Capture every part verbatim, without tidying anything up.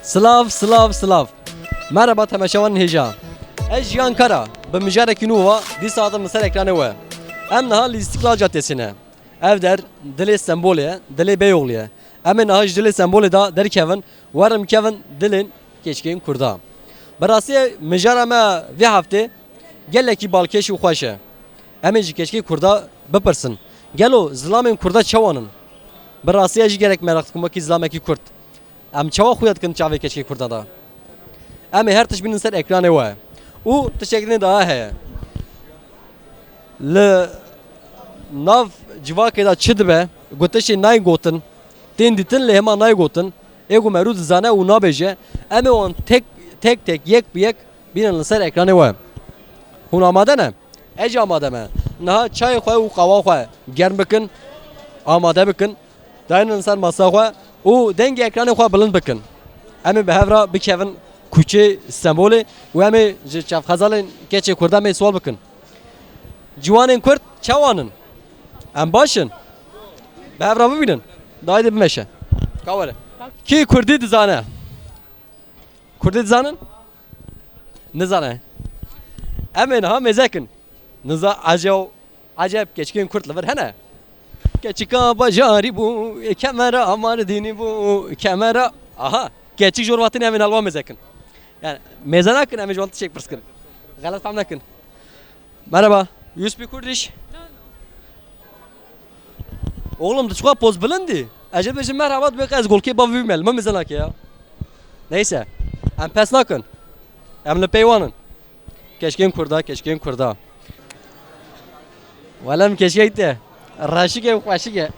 Silav, silav, silav. Merhaba temaşevanên hêja. Ez Jiyan Kara, bi mijarekî nû va, dîsa hatim li ser ekranê we. Em niha li Îstiklal Caddesê ne. Ev der dilê Stenbolê ye, dilê Beyoğlu ye. Em ê niha ji dilê Stenbolê de derkevin, werin bikevin dilên keçikên Kurda. Bi rastî mijara me vê heftê gelekî balkêş û xweş e. Em ê ji keçikê Kurda bipirsin. Gelo zilamên Kurda çawan in? Bi rastî ez jî gelek meraq dikim wekî zilamekî Kurd. Em çawa xuya dikin çavê keçikê Kurda de? Em ê her tişt bînin ser ekranê we. Û tiştek din daha heye. Li nav civakê de çi dibe, gotişê nayên gotin, tên dîtin lê hema nayê gotin, ê ku merû dizane û nabêje, em ê wan tek tek tek, yek bi yek bînin li ser ekranê we. Hûn amade ne? Ez jî amade me. Niha çayê xwe û qawa xwe germ bikin, amade bikin. Daynin ser masa xwe û dengê ekranê xwe bilind bikin. Em ê bi hev re bikevin kuçê Stenbolê û em ê ji çavxezalên keçê Kurda em ê sual bikin. Ciwanên Kurd çawan in? Em baş in? Bi hev re bibînin. Dayê de bimeşe. Ka were. Kî Kurdî dizane? Kurdî dizanin? Nizane. Em ê niha mêzekin. Niza ecew, eceb keçikên Kurd li vir hene. Keçika bajarî bû, kemera Mardînî bû, kemera. Aha, keçik jor vatin em ê nalwa mêzekin. Yani mêze nakin, em ê ji wan tiştek pirs kin. Xelet fam nekin. Merhaba, you speak Kurdish? Oğlum, tu çiqa poz bilindî? Ez jê bêjim merhaba, dibê ez golkê bavê wî me, li min mêze nake ya. Neyse, em pes nakin. Em li pey wan in. Keçikên Kurda, keçikên Kurda. Wele min keçikek te. Reşik e û xweşik e.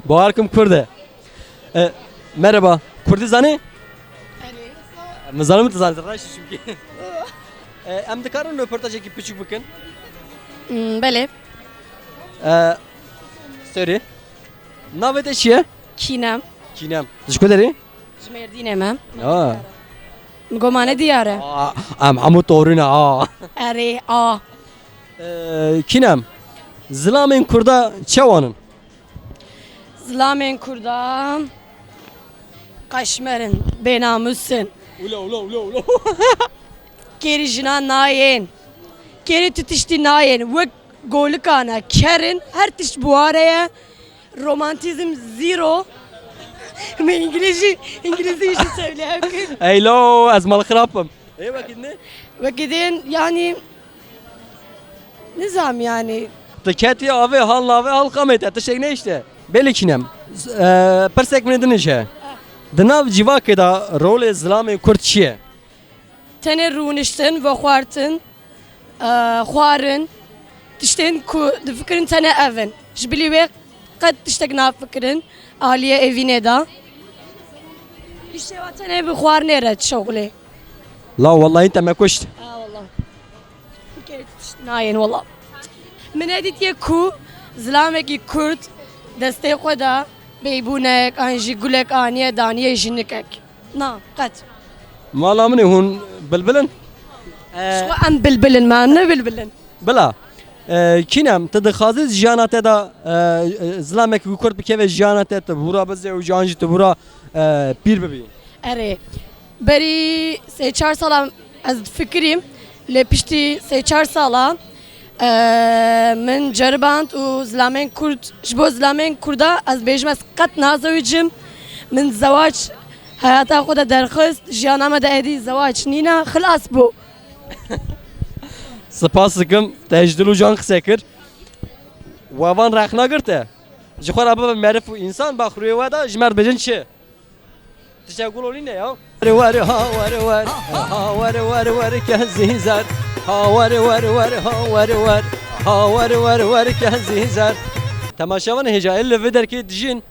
Bawer kim Kurd e. E, merhaba. Kurdî zanî? Erê. Min zanim tu zanî, reş çünkü. E, em dikarin röportajekî piçûk bikin? Hmm, belê. E, sorry. Navê te çi ye? Kînem. Kînem. Tu ji ku derê? Ji Mêrdînê me. Ya. Min got ma ne diyar e. Aa, em hemû torîne, aa. Erê, a. Ee, Kînem, zilamên Kurda çawan in? Zilamên Kurda qaşmer in, bênamûs in. Ula, ula, ula, ula. Kêrî jinan nayên. Kêrî tu tiştî nayên. Wek golikan e, ker in, her tişt buhare ye. Romantizm zero. Min İngilizce, İngilizce işi söyle. Hello, ez mal xirab im. Ê wekî din? Wekî din, yani, nizam yani. Tu ketî avê, hal navê, hal qamê te, tiştek ne işte. Belê Kînem. Ee, pirsek min din heye. Di nav civakê de rolê zilamê Kurd çi ye? Tenê rûniştin, vexwartin, e, xwarin, tiştên ku difikirin tenê ev in. Ji bilî wê qet tiştek nafikirin aliyê evînê de. Îşte wa tenê bi xwarinê re şoxilê. La wellahî te me kuşt. Ha wallah. Nayên wallah. Min nedîtiye ku zilamekî Kurd destê xwe de beybûnek an jî gulek aniye daniye jinikek. Na, qet. Mala min ê hûn bilbil in? Ji xwe em bilbil in, me em ne bilbil in. Bila, e, Kînem, tu dixwazî jiyana te de, e, e, zilamekî ku Kurd bikeve jiyana te, tu bûra bizê û jiyan jî tu bûra, e, pîr bibî? Erê. Berî sê çar sala ez difikirîm, lê piştî sê çar sala, e, min ceriband û zilamên Kurd, ji bo zilamên Kurda ez bêjim ez qet nazewicim. Min zewac, heyata xwe de derxist, jiyana me de êdî zewac nîne, xilas bû. Spas dikim, te ji dil û can qise kir. We van rexna girte. Ji xwe re bibe meriv û însan, ba xurê we de ji me re dibêjin çi? Tiştek gulo nîne ya. Wer wer ha wer wer, ha wer wer wer kezîzer. Ha wer wer wer, ha wer wer, ha wer wer wer kezîzer. Temaşevanê hêja, ê li vê derkê dijîn,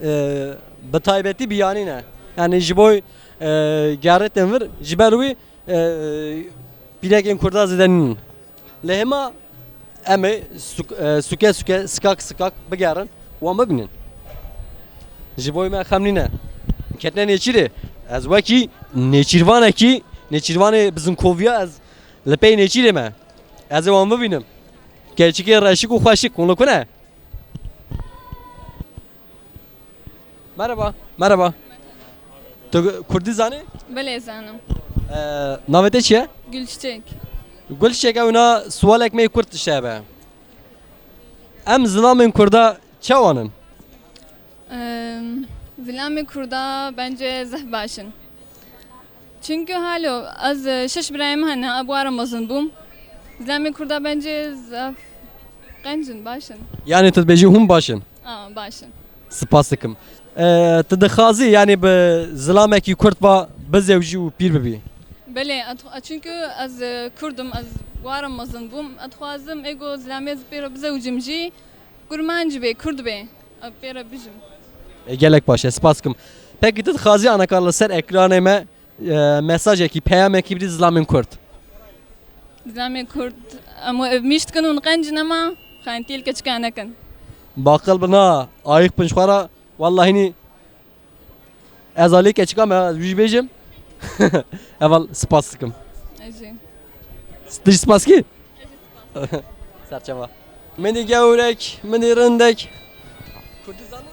e, bi taybetî biyanî ne. Yani ji bo, e, gerê tên vir, ji ber wî, e, pîrekên Kurda zêde nîn. Lê hema em ê suk-, e, suke suke, sikak sikak bigerin, wan bibînin. Ji bo me xem nîne. Ketine nêçîrê. Ez wekî nêçîrvanekî, nêçîrvanê bizinkoviya ez li pey nêçîrê me. Ez ê wan bibînim. Keçikê reşik û xweşik, hûn li ku ne? Merhaba, merhaba. Tu kurdî zanî? Belê zanim. Ee, navê te çi ye? Gülçiçek. Gulçiçek, ew na sualek me yê kurd tişte be. Em zilamên kurda çawan in? Ee, Zilamê kurda bence zehf baş in. Çünkü halo ez e, şeş birayê min hene, ez bi wan re mezin bûm. Zilamê kurda bence zehf qenc in, baş in. Yanî tu dibêjî hûn baş in? A, baş in. Spas dikim. Ee, tu dixwazî yanî bi zilamekî kurd va bizewjî û pîr bibî? Belê, ez dixwa- çünkü ez e, kurd im, ez bi wan re mezin bûm. Ez dixwazim ê ku zilamê ez pê re bizewicim jî kurmanc bê, kurd bê. Ez pê re bijim. Ê, gelek baş e, spas dikim. Pekî tu dixwazî aneka li ser ekranê me e, mesajekî, peyamekî bidî zilamên kurd? Zilamê kurd, em ev mîş dikin hûn qenc nema, xayentî li keçika nekin. Baqil bina, ayîq bin ji xwe re, wellahî nî ez alî keçika me, ez wî jî bêjim. Heval spas dikim. Ez jî. Tu jî spas kî? Serçava. Min ê gewrek, min ê rindek. Kurdî zanin?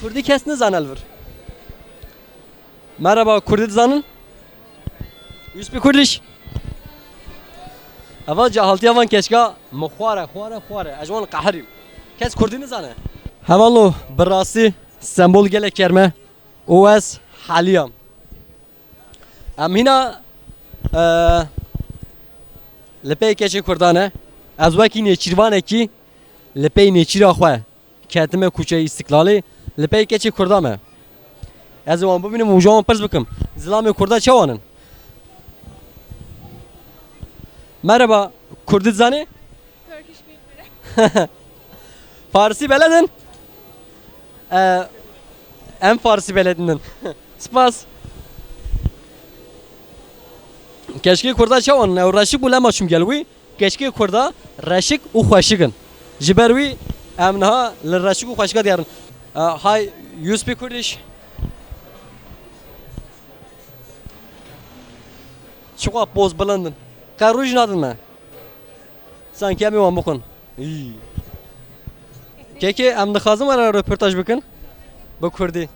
Kurdî kes nizane li vir. Merhaba, Kurdî dizanin? You speak Kurdish? Eva cehaltiya van keçika mi xware, xware, xware. Ez ji wan qehirîm. Kes Kurdî nizane. Hevalo, bi rastî sembol gelek kerme û ez heliyam. Em hîna, e, li pey keçê Kurdan e. Ez wekî nêçîrvanekî li pey nêçîra xwe ketime Kuçeyê Îstiklalê, li pey keçê Kurda me. Ez ê wan bibînim û ji wan pirs bikim. Zilamê Kurda çawan in? Merhaba, Kurdî dizanî? Turkish bilmiyorum. Farisî beledin? E, em Farisî beledin. Spas. Keçkê Kurda çawan in? Ew reşik bû lema çûm gel wî. Keçkê Kurda reşik û xweşik in. Ji ber wî em niha li reşik û xweşika diyarin. E, hi, you speak Kurdish? Çiqa poz bilind in. Qe rûj nadin me. Sankî em ê wan bixwin. Î. Kekê, em dixwazin were röportaj bikin. Bi kurdî.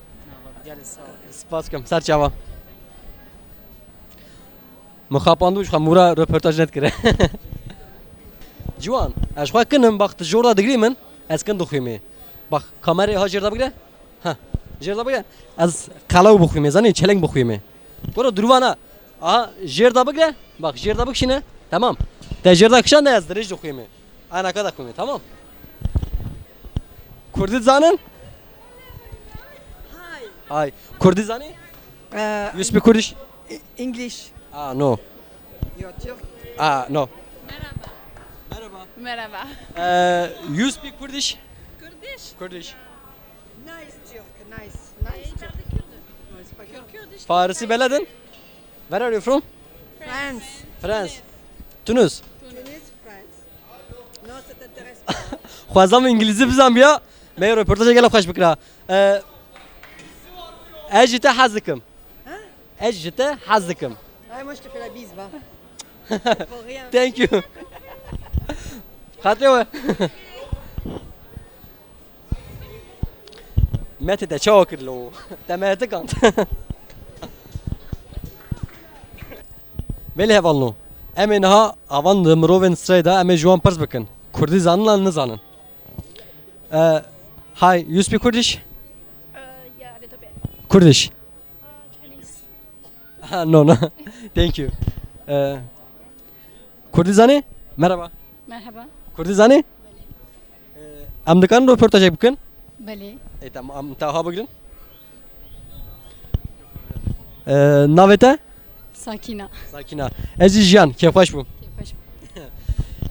Gelê sağ ol. Spas kim. Ser çava. Min xapandû ji xwe mûra röportaj nedikire. Ciwan, ez ji xwe kin im, bax tu jor da digrî min, ez kin dixwîmê. Bax, kamerayê ha jêr da bigire. Ha, jêr da bigire. Ez qelew bixwîmê, zanî, çeleng bixwîmê. Goro dirûva na. Aha, jêr da bigire. Bax, jêr da bikişîne. Tamam. Te jêr da kişande ez dirêj dixwîmê. Anaka da xwîmê, tamam. Kurdî dizanin? Hi. Hi. Kurdî zanî? Uh, You speak Kurdish? English. Ah, no. You're Turk? Ah, no. Merhaba. Merhaba. Uh, you speak Kurdish? Kurdish. Kurdish. Nice Turk, nice, nice Turk. Nice Turk. Farisî beledin? Where are you from? France. France. Tunis. Tunis, France. No, ça t'intéresse pas. Xwezam îngilîzî bizanbiya, me röportaja gelek xweş bikira. Ee, ez ji te hez dikim. Ha? Ez ji te hez dikim. Ay, moi, je te fais la bise, va. Pour rien. Thank you. Xatirê we. Mete te çawa kir lo? Te me tikand. Belê hevalno. Em ê niha avan di mirovên strey de em ê ji wan pirs bikin. Kurdî zanin an nizanin? Eh, hi, you speak Kurdish? Uh, yeah, a little bit. Kurdish? Uh, Chinese. Ah, no, no. Thank you. Eh, Kurdî zanî? Merhaba. Merhaba. Kurdî zanî? Belê. Ee, em dikarin röportajek bikin? Belê. Ê, tamam, em te aha bigirin. Ee, navê te? Sakîna. Sakîna. Ez jî Jiyan, kêfxweş bûm. Kêfxweş bûm.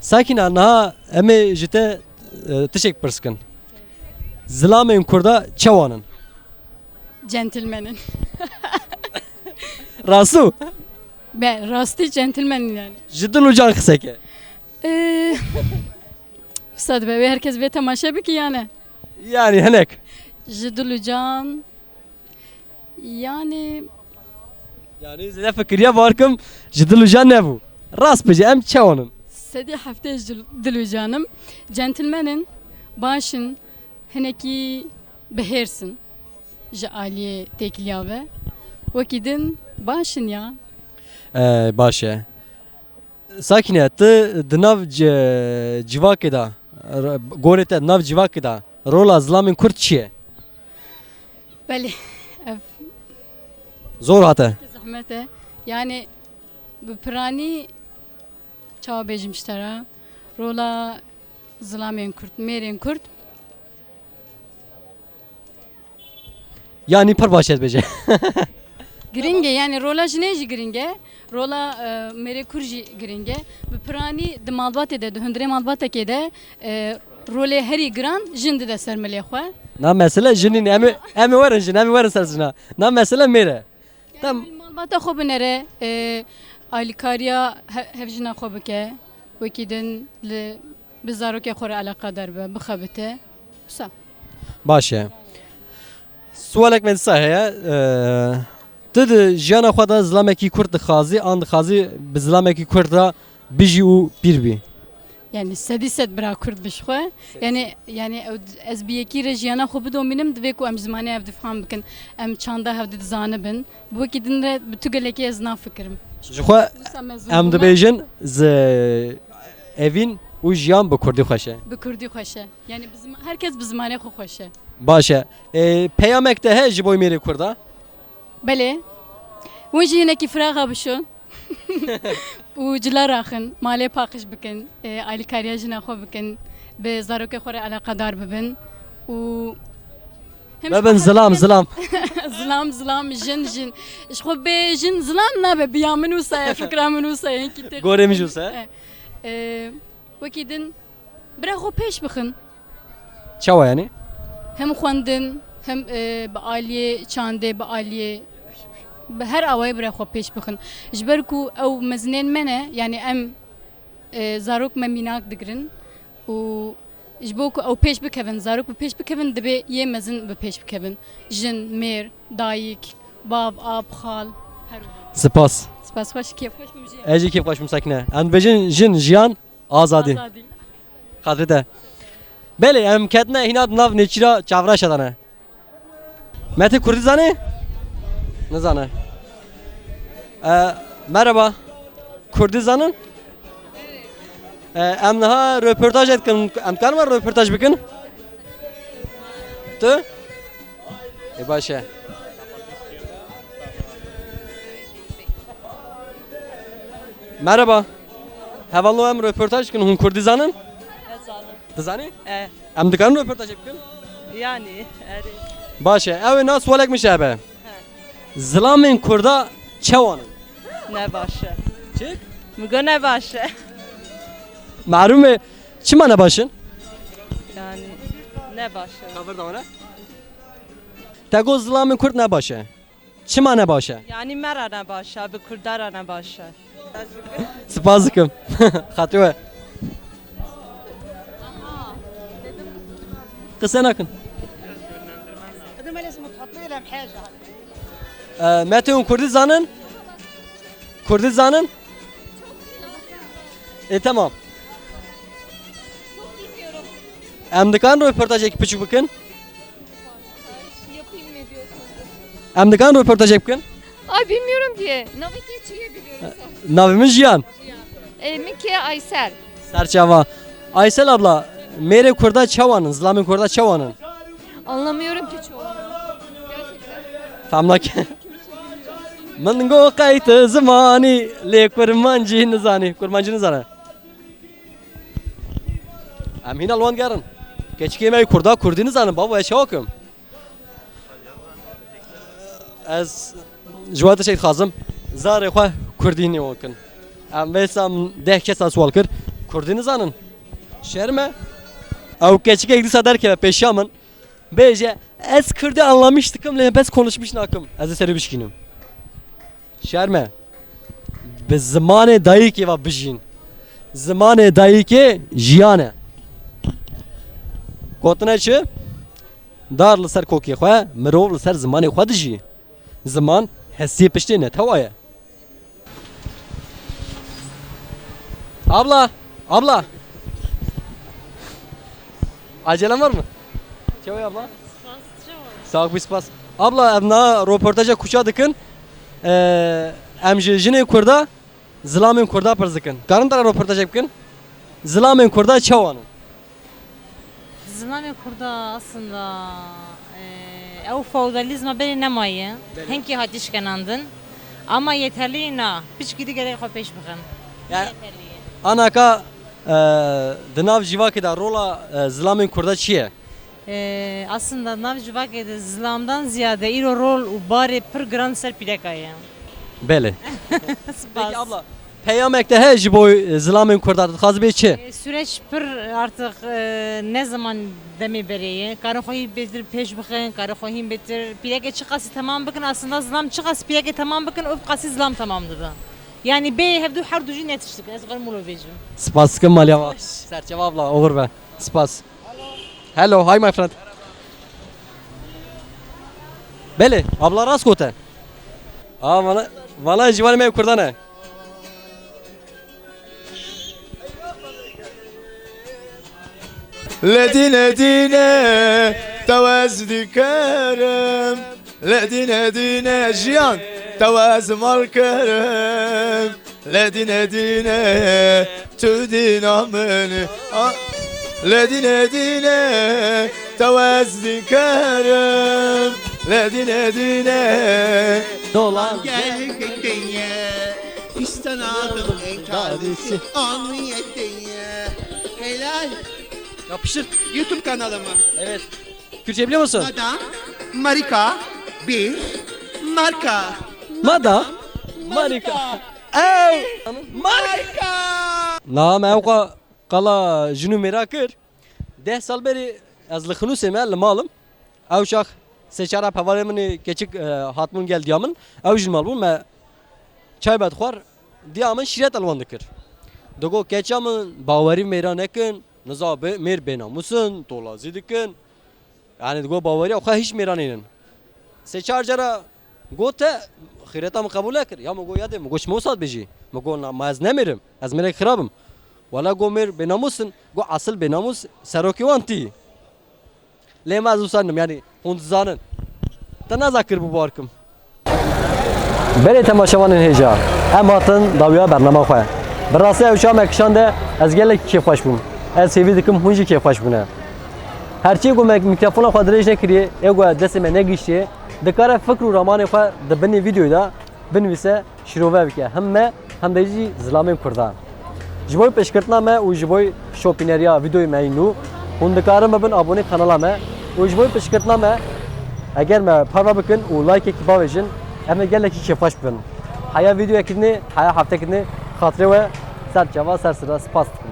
Sakîna, niha em ê ji te, e, tiştek pirs kin. Zilamên Kurda çawan in? Gentleman in. Rasu? Be, rastî gentleman in yani. Ji dil û can qise ke. Ee, Usta dibe wê herkes vê temaşe bikî yani. Yani hinek. Ji dil û can. Yani. Yani zêde fikiriya bar kim ji dil û can nebû. Rast bêje em çawan in? Sedî heftê ji dil û can im. Gentleman in, baş in, hinekî bihêrs in. Ji aliyê têkiliya ve. Wekî din baş in ya. E, baş e. Sakîne, tu di nav ci-, civakê de, r-, gorê te di nav civakê de rola zilamên kurd çi ye? Belê, ev Zor hate. Zehmet e. Yani bi piranî çawa bêjim ji te re? Rola zilamên kurd, mêrên kurd. Yanî pir baş e dibêje. Giring e, yani rola jinê jî giring e, rola, e, mêrê kur jî giring e. Bi piranî di malbatê de, di hundirê malbatekê de, e, rolê herî giran jin dide ser milê xwe. Na mesele jinîn, em ê, em ê werin jin, em ê werin ser jina. Na mesele mêr e. Tam. Malbata xwe binere, e, alîkariya he-, hevjina xwe bike, wekî din li, bi zarokê xwe re eleqedar be, bixebite. Wisa. Baş e. Sualek me dîsa heye. E, tu di jiyana xwe de zilamekî kurd dixwazî, an dixwazî bi zilamekî kurd re bijî û pîr bî? Yani sedî sed bira kurd bi ji xwe. Yani, yani ew, ez bi yekî re jiyana xwe bidomînim, divê ku em ji zimanê hev difam bikin. Em çanda hev dizanibin. Bi wekî din re bi tu gelekî ez nafikirim. Ji xwe Wisa mezûn em bûme. Dibêjin zi evîn û jiyan bi kurdî xweş e. Bi kurdî xweş e. Yani bi zima-, herkes bi zimanê xwe xweş e. Baş e. E, peyamek te he ji bo mêrê kurda? Belê. Hûn jî hinekî firaxa bişon. Û cila raxin, malê paqij bikin, e, alîkariya jina xwe bikin, bi zarokê xwe re eleqedar bibin û hem Bibin zilam, zilam. Zilam, zilam, jin, jin. Ji xwe bê jin zilam nabe, bi ya min wisa ye, fikra min wisa ye, hinkî tê. Gorê min jî wisa ye. E, e, wekî din bira xwe pêş bixin. Çawa yani? Hem xwendin, hem, e, bi aliyê çandê, bi aliyê, bi her awayê bira xwe pêş bixin. Ji ber ku ew mezinên me ne, yani em, e, zarok me mînak digirin û ji bo ku ew pêş bikevin, zarok bi pêş bikevin, divê yê mezin bi pêş bikevin. Jin, mêr, dayik, bav, ap, xal, her wiha. Spas. Spas xweş, kêf xweş bûm jî. Ez jî kêf xweş bûm Sakine. Em dibêjin jin, jiyan, Azadî. Azadî. Xatirê te. Belê, em ketine hîna di nav nêçîra çavreşa de ne. Me tu kurdî zanî? Nizane. E, merhaba. Kurdî zanin? E, em niha röportaj dikin. Em dikarin we röportaj bikin? Tu? Ê, baş e. Merhaba. Hevalno em röportaj dikin. Hûn kurdî zanin? Ez zanim. Dizanî? E. Em dikarin röportajê bikin? Yani, erê. Baş e. Ew ê na sualek min ji hebe. He. Zilamên kurda çawan in? Ne baş e. Çik? Min got ne baş e. Malûm e. Çima ne baş in? Yani, ne baş e. Ka vir dawane. Te got zilamên kurd ne baş e. Çima ne baş e? Yani me re ne baş e, bi kurda re ne baş e. Spas dikim. Xatirê we. Qise nakin. E, me tu hûn kurdî zanin? Kurdî zanin? E, tamam. Em dikarin röportajek piçûk bikin? Yapayım ne diyorsun? Em dikarin röportajek bikin? Ay, bilmiyorum ki. Navê kê çi ye, biliyorum sadece. Navê min Jiyan. E, min kê Aysel. Serçava. Aysel abla, mêrê kurda çawan in, zilamên kurda çawan in? Anlamıyorum ki çoğunu. Fam nake. Min go qey tu zimanî, lê kurmancî nizanî. Kurmancî nizane. Em hîna li wan digerin. Keçikê me yê kurda kurdî nizanin, bavo, ez çawa kim? Ez ji we tiştek dixwazim. Zarê xwe kurdî nêwan kin. Em vê sam deh kesa sual kir. Kurdî nizanin. Şerm e. Ew keçikek dîsa derkeve pêşiya min. Bêje, ez kurdî anlamış dikim, lê bes konuşmuş nakim. Ez ê serê bişkînim. Şerm e. Bi zimanê dayikê ve bijîn. Zimanê dayikê jiyan e. Gotine çi? Dar li ser kokê xwe, mirov li ser zimanê xwe dijî. Ziman hestiyê piştê netewa ye. Abla, abla. Acelen var mı? Çawa abla? Spas, çawa? Sağ ol, spas. Abla, em niha roportaja kuça dikin. Ee, em ji jinên Kurda, zilamên Kurda pirs dikin. Karin te re roportajek bikin? Zilamên Kurda çawa ne? Zilamê Kurda aslında, e, ew feodalîzma berê nemaye. Belê. Hinkî hatiye şikenandin. Ama yeterlî na. Piçkî dî gerek xwe pêş bixin. Yani, yeterlî ye. Anaka, e, di nav civakê de rola, e, zilamên Kurda çi ye? E, aslında nav civakê de zilamdan ziyade îro rol û barê pir giran ser pîreka ye. Belê. Spas. Peki abla, peyamek te heye ji bo, e, zilamên Kurda, dixwazî bê çi? E, süreç pir artık, e, ne zaman demê berê ye. Karin xwe hîn bêtir pêş bixin, karin xwe hîn bêtir. Pîrekê çiqasî temam bikin, aslında zilam çiqasî pîrekê temam bikin, ew qasî zilam temam dibe. Yani bê hevdu her du jî netiştik. Ez xwe molo bêjim. Spas dikim, maliya we. Serçeva abla, oxir be. Spas. Hello, hi my friend. Belê, abla rast gote. Aa, vana, vana ciwanê me Kurdan e. Ledîne dîne tewez dikerim. Ledîne dîne jiyan tewez mal kerim. Ledîne dîne tu dîna min. A, ledîne dîne tewez dikerim. Ledîne dîne dolan. Gel gittiye, istanadım enkazisi, anliyettiye. Helal. Yapıştır. YouTube kanalı mı? Evet. Kürtçe biliyor musun? Madam, Marika, bir, marka. Madam, Marika. Ew, Marika. Niha me ewqa qala jin û mêra kir. Deh sal berî ez li Xinûsê me, li mal im. Ew çax sê çar hev hevalê min ê keçik, e, hatibûn gel diya min. Ew jî li mal bûn. Me çay vedixwar. Diya min şîret li wan dikir. Digot, keça min, bawerî mêra nekin. Niza bê-, mêr bênamûs in, tolazî dikin. Yani digot, baweriya xwe hîç mêra nînin. Sê çar cara got, te xîreta min qebûl nekir. Ya min got, yadê, min got, çima wisa dibêjî? Min got, na, ma ez ne mêr im, ez mêrek xirab im. Wela got, mêr bênamûs in. Got, esil bênamûs serokê wan tî. Lê me ez wisa nidim, yani hûn dizanin. Te naza kir bû bar kim. Belê temaşevanên hêja, em hatin dawiya bernama xwe. Bi rastî ew çax me kişande ez gelekî kêfxweş bûm. Ez hêvî dikim hûn jî kêfxweş bûne. Her çiyê ku me mîkrofona xwe dirêj nekiriye, ê ku destê me negihiştiye, dikare fikr û ramanê xwe di binê vîdeoyê de binivîse, şîrove bike hem me hem de jî zilamên Kurdan. Ji bo piştgirtina me û ji bo şopîneriya vîdeoyê me yên nû, hûn dikarin bibin abonê kanala me û ji bo piştgirtina me, eger me parve bikin û laykekî bavêjin, em ê gelekî kêfxweş bibin. Heya vîdeoyekî dinê, heya heftekî dinê, xatirê we ser çava ser sira, spas dikim.